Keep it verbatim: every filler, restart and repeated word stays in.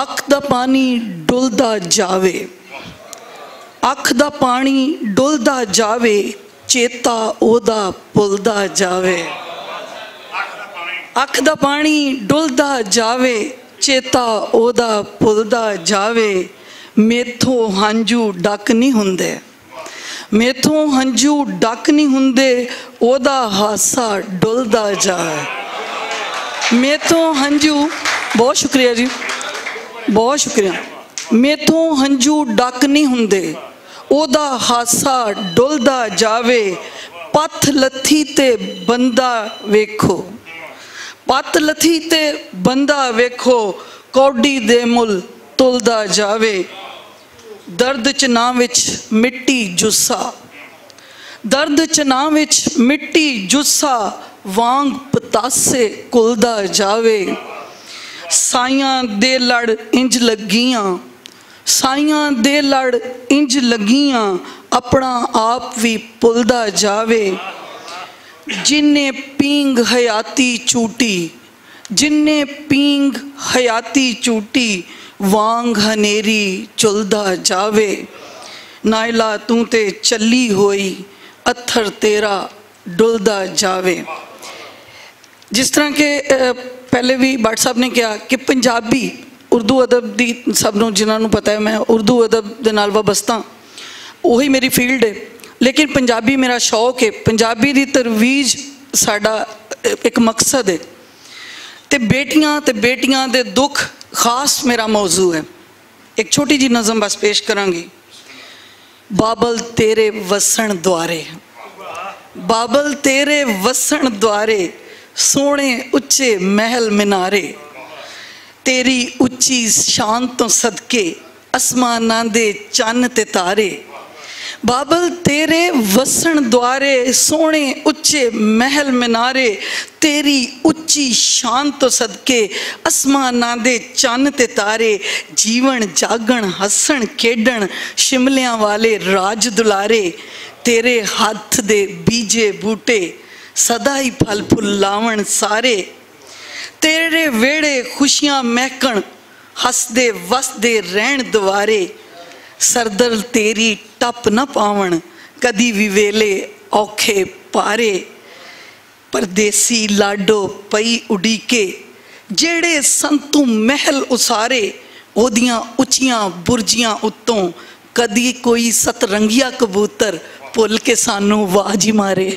اکھ دا پانی ڈلدا جاوے، اکھ دا پانی ڈلدا جاوے، چیتا اودا پلدا جاوے۔ اکھ دا پانی ڈلدا جاوے، چیتا اودا پلدا جاوے۔ میتھوں ہنجو ڈک نہیں ہوندے، میتھوں ہنجو ڈک نہیں ہوندے، اودا ہاسا ڈلدا جاوے۔ میتھوں ہنجو، بہت شکریہ جی، بہت شکریہ۔ میتھوں ہنجو ڈک نہیں ہوندے، اودا ہاسا ڈلدا جاوے۔ پتھ لتھی تے بندہ ویکھو، پتھ لتھی تے بندہ ویکھو، کوڈی دے مل تلدا جاوے۔ درد چناں وچ مٹی جسا، درد چناں وچ مٹی جسا، وانگ پتاسے کلدا جاوے۔ سائیاں دے لڑ انج لگیاں، سائیاں دے لڑ انج لگیاں، اپنا آپ وی پلدا جاوے۔ جن نے پینگ حیاتی چوٹی، جن نے پینگ حیاتی چوٹی، وانگ ہنیری چلدا جاوے۔ نائلہ توں تے چلی ہوئی، اتھر تیرا ڈلدا جاوے۔ جس طرح کہ پہلے بھی بٹ صاحب نے کہا کہ پنجابی اردو ادب دی، سب نوں جنہاں نوں پتہ ہے میں اردو ادب دے نال وابستہ ہاں، وہی میری فیلڈ ہے۔ لیکن پنجابی میرا شوق ہے، پنجابی دی ترویج ساڈا ایک مقصد ہے۔ تے بیٹیاں تے بیٹیاں دے دکھ خاص میرا موضوع ہے۔ ایک چھوٹی جی نظم بس پیش کراں گی۔ بابل تیرے وسن دوارے، بابل تیرے وسن دوارے، سونے اچے محل منارے، تیری اچی شان تو صدقے، اسماناں دے چن تے تارے۔ بابل تیرے وسن دوارے، سونے اچے محل منارے، تیری اچی شان تو صدقے، اسماناں دے چن تے تارے، جیون جاگن ہسن کھیڈن، شملیاں والے راج دلارے۔ تیرے ہتھ دے بیجے بوٹے، سدا ہی پھل پھل لاون سارے۔ تیرے ویڑے خوشیاں مہکن، ہسدے وسدے رہن دوارے۔ سردل تیری ٹپ نہ پاون، کدی وی ویلے اوکھے پارے۔ پردیسی لاڈو پئی اڈیکے، جیڑے سنتوں محل اسارے، اودیاں اچیاں برجیاں اتوں کدی کوئی ست رنگیا کبوتر پل کے سانوں واج ہی مارے۔